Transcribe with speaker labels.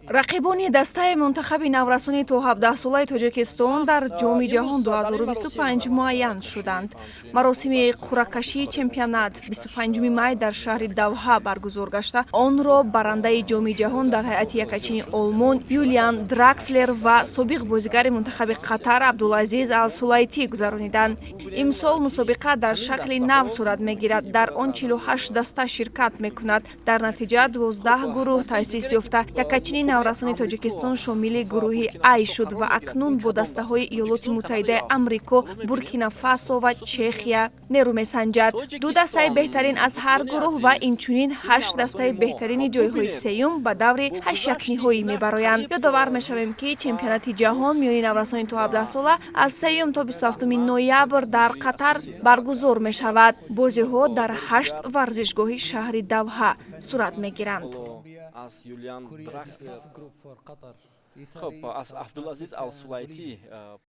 Speaker 1: Рақибони дастаи мунтахаби наврасони то 17-солаи Тоҷикистон дар Ҷоми ҷаҳон 2025 муайян шуданд. Маросими қуръакашии чемпионат 25 май дар шаҳри Давҳа баргузор гашта, онро барандаи Ҷоми ҷаҳон дар ҳайати якачини Олмон Юлиан Дракслер ва собиқ бозигари мунтахаби Қатар Абдулазиз Алсулайтӣ гузарониданд. Имсол мусобиқа дар шакли нав сурат мегирад. Дар он 48 даста ширкат мекунад. Дар натиҷа 12 гурӯҳ таъсис ёфта, якачини наврасони Тоҷикистон шомили гурӯҳи Ай шуд ва акнун бо дастаҳои Иёлоти Муттаҳидаи Амрико, Буркина Фасо ва Чехия нерӯ месанҷад. Ду дастаи беҳтарин аз ҳар гурӯҳ ва инчунин ҳашт дастаи беҳтарини ҷойҳои сеюм ба даври ҳашякниҳоӣ мебароянд. Ёдовар мешавем, ки чемпионати ҷаҳон миёни наврасони то 17 сола аз 3 то 27 ноябр дар Қатар баргузор мешавад. Бозиҳо дар ҳашт варзишгоҳи шаҳри Давҳа сурат мегиранд.
Speaker 2: Аз Юлиан Дракслер, хуб, аз Абдулазиз Алсулайтӣ.